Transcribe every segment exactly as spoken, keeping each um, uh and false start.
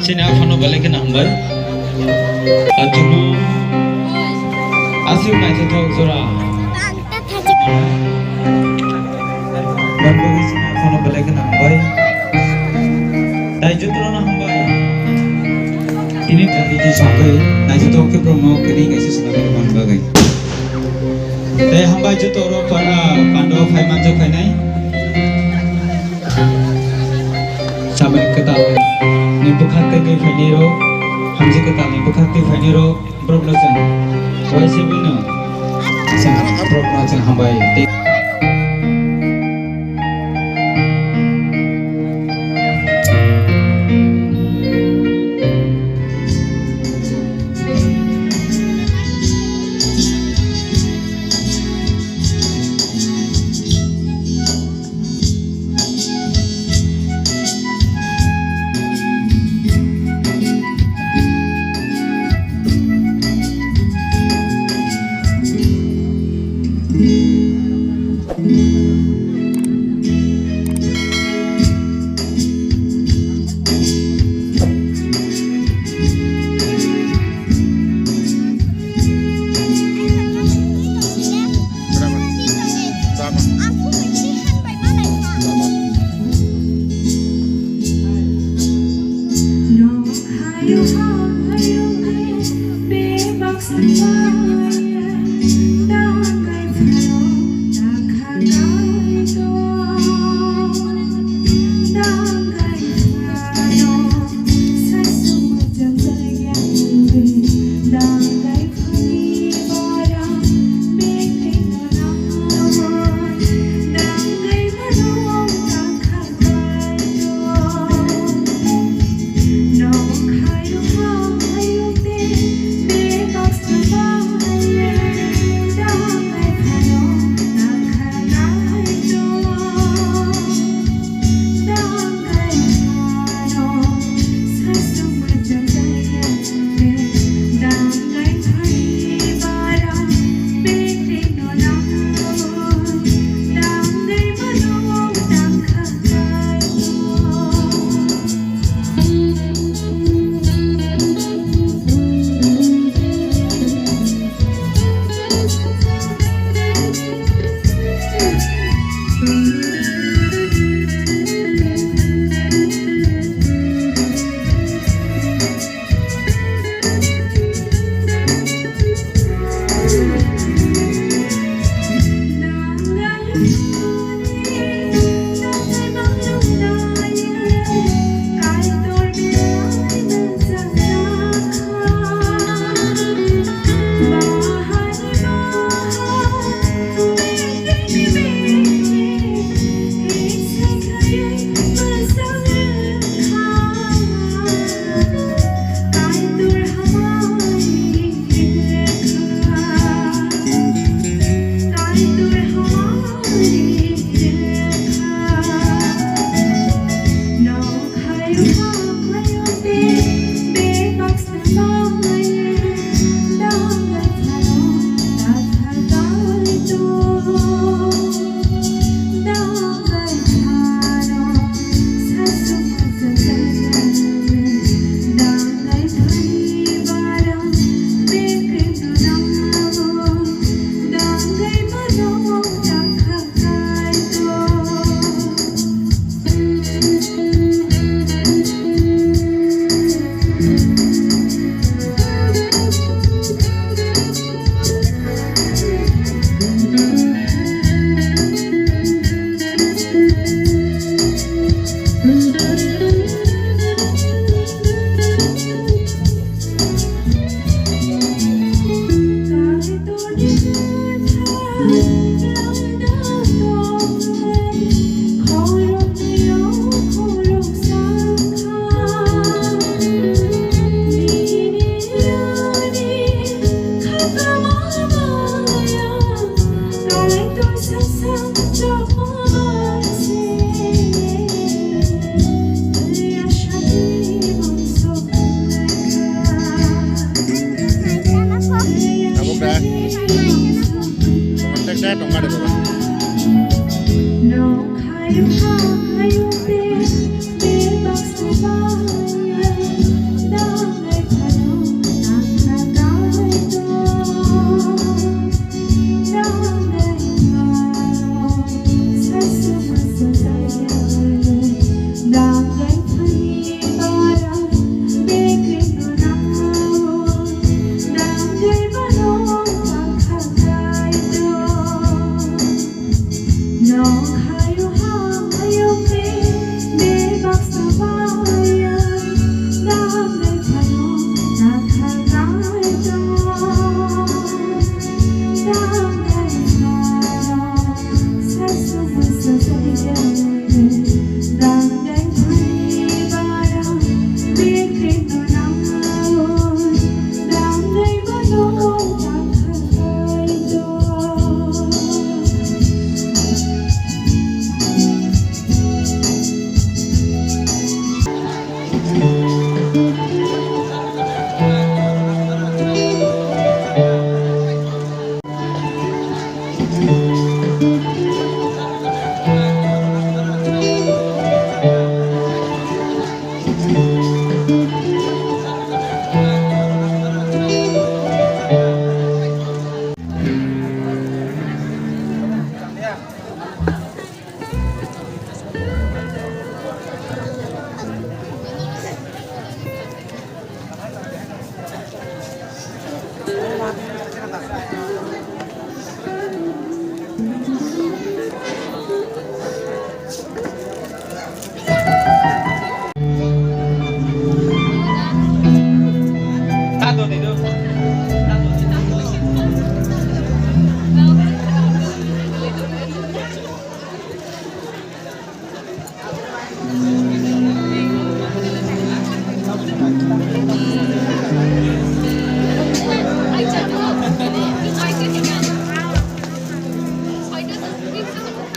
Chini aphano belai kheno hambai. Achukno aswk naithothok jora. Bangwi chini aphano belai kheno hambai. Tai jotono hambai. Tini tari di sangkai naithothok khe borokno kini kaisa swnamwi rwmani bagwi. Tai hambai joto oro para pando phai manjak phainai. Samani kwtal ni bwkhak tei tei phainai rok, hamjik kwtal ni bwkhak tei phainai rok, borok no chwng waisa bino chwng borok no chwng hambai tei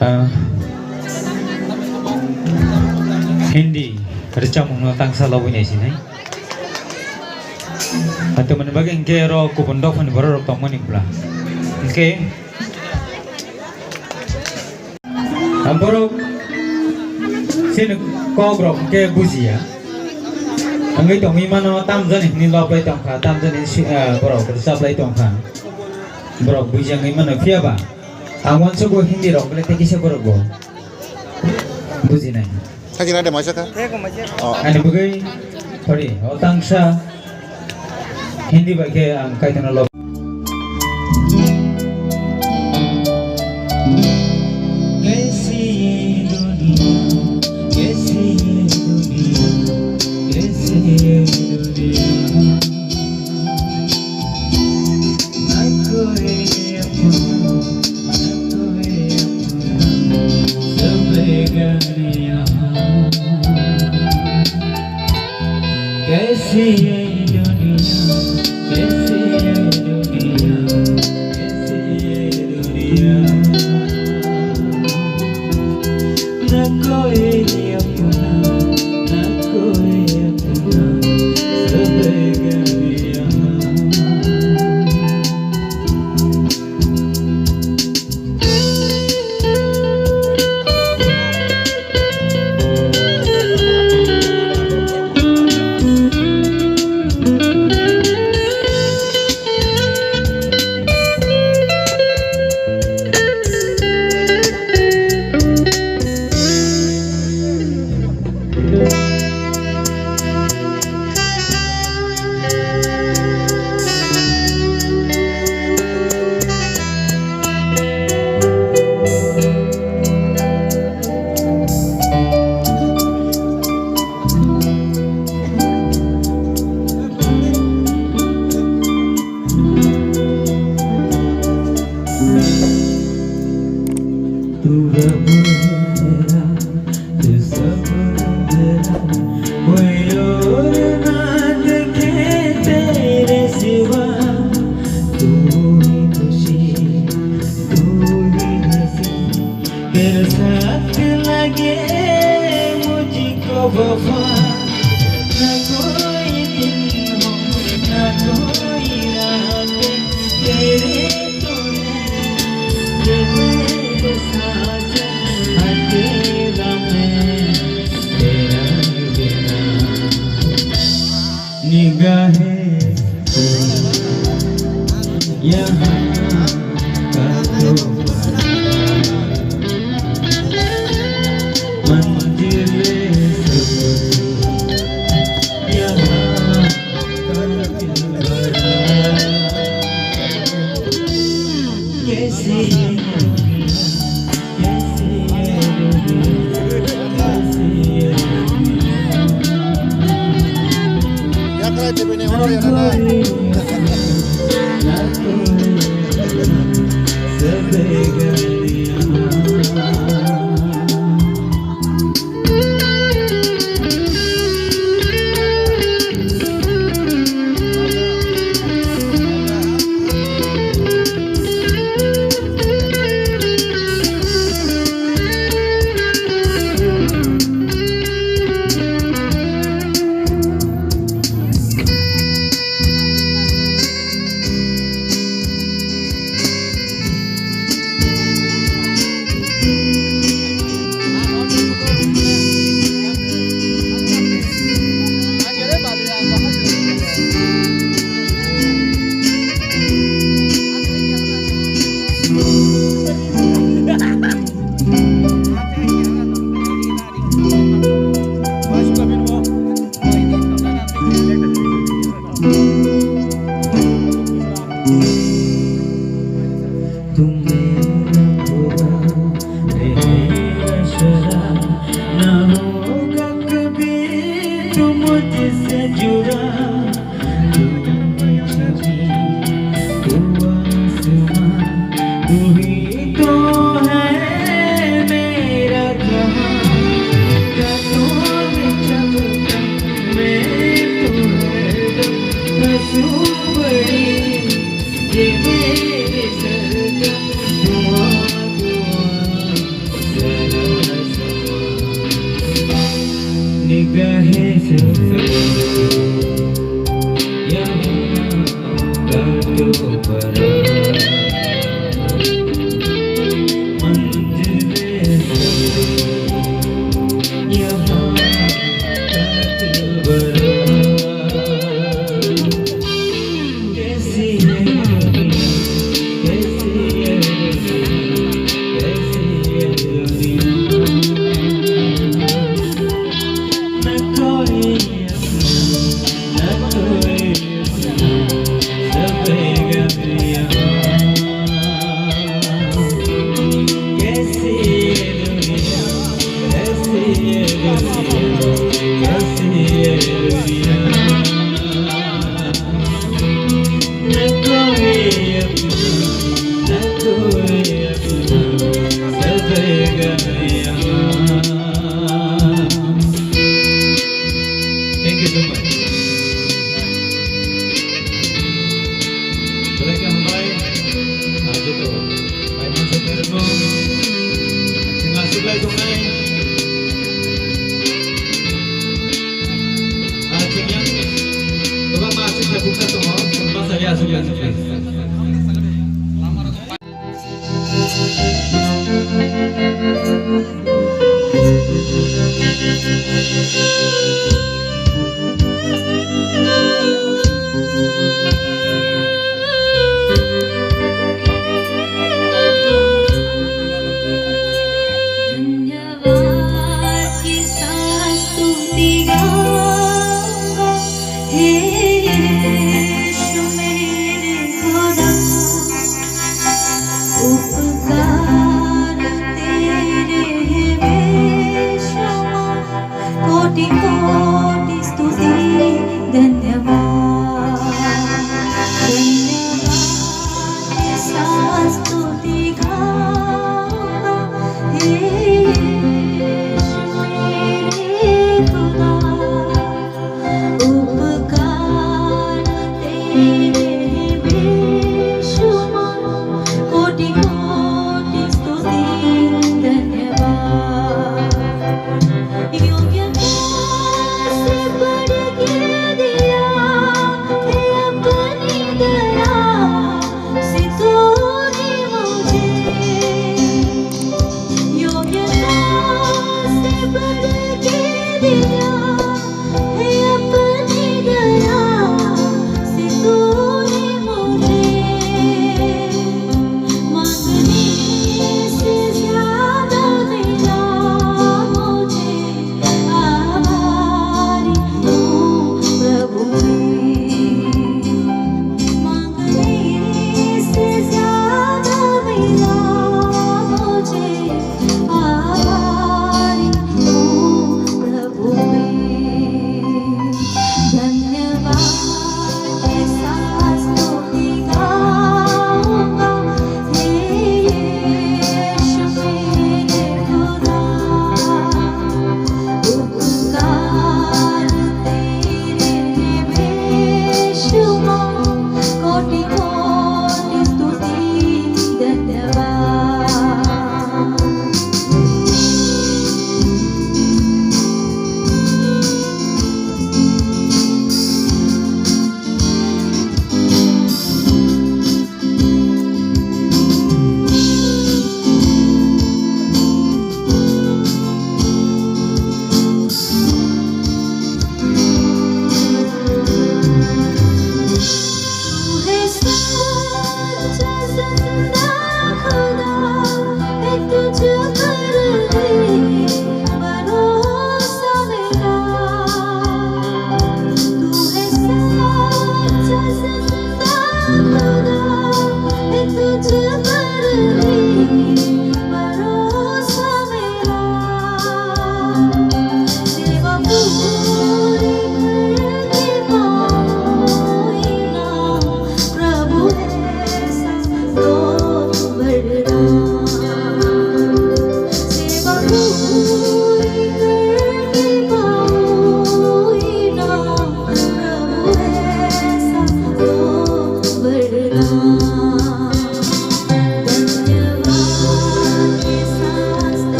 Ah, Hindi rwchapmungno tangsa lobwi nai sinai. Hato mani bagwi hinkhe oro kubun dophani borok rok tongmani bwla. Hinkhe Ang borok chini kok rok khe bujiya. Wngwi tongwi mano, tamjani hwnwi lob lai tongkha, tamjani si-, ah, borok rwchap lai tongkha. Borok bujiya wngwi mano, phiya ba ang uansukgo Hindi rok belai tei kisa borok bo bujinai. Sakina de maisa kha? Oh. Ani bagwi, sorry, o tangsa Hindi bai khe ang Kaitorno lob. कैसी ये दुनिया, कैसी ये दुनिया, कैसी ये दुनिया। ना कोई अपना, ना कोई अपना, सब बेगाने यहाँ। कैसी ये दुनिया, कैसी ये दुनिया, कैसी ये दुनिया। ना कोई अपना, ना कोई अपना, सब बेगाने यहाँ। तू रब है मेरा, तू सबर मेरा, कोई और ना देखे तेरे सिवा। तू ही खुशी, तू ही हंसी, तेरे साथ लगे मुझको वफा। ना कोई दिन हो, ना कोई रात, तेरे तो है ये मेरे साथ। अकेला मैं तेरा बिना। निगाहें तू यहाँ का तो मंजिल सब यहाँ का दिलबरा। कैसी मुझसे जुड़ा तू छवि, तू आसमां, तू ही तो है मेरा जहां। रातों में चमकता मैं तो हरदम हंसूं बड़ी, ये मेरी सरगम दुआ, दुआ। निगाहें से यहाँ काटो बड़ा, मंजिलें यहाँ काटो बड़ा। कैसी है दुनिया, कैसी है दुनिया, कैसी है दुनिया। न कोई अपना, न कोई अपना, सब बेगाना यहाँ। कैसी ये दुनिया, कैसी ये दुनिया, कैसी ये दुनिया। न कोई अपना, न कोई अपना, सब बेगाना यहाँ। Thank you so much. Belai khe hambai. Ah, joto. Bai mansa bermo. Chwng aswk lai tongnai. Ah, chwng yang kwbangma aswk lai bukha tongo. Chwng ma saya aswk lai tongnai. धन्यवाद की सांस तू दी गाऊंगा, हे यीशु मेरे खुदा।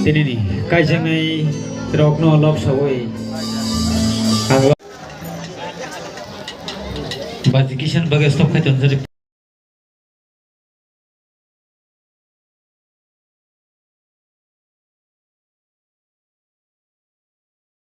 Tinini kaijaknai rokno lobsawi ang Baji kisan bagwi stop khai tonjak.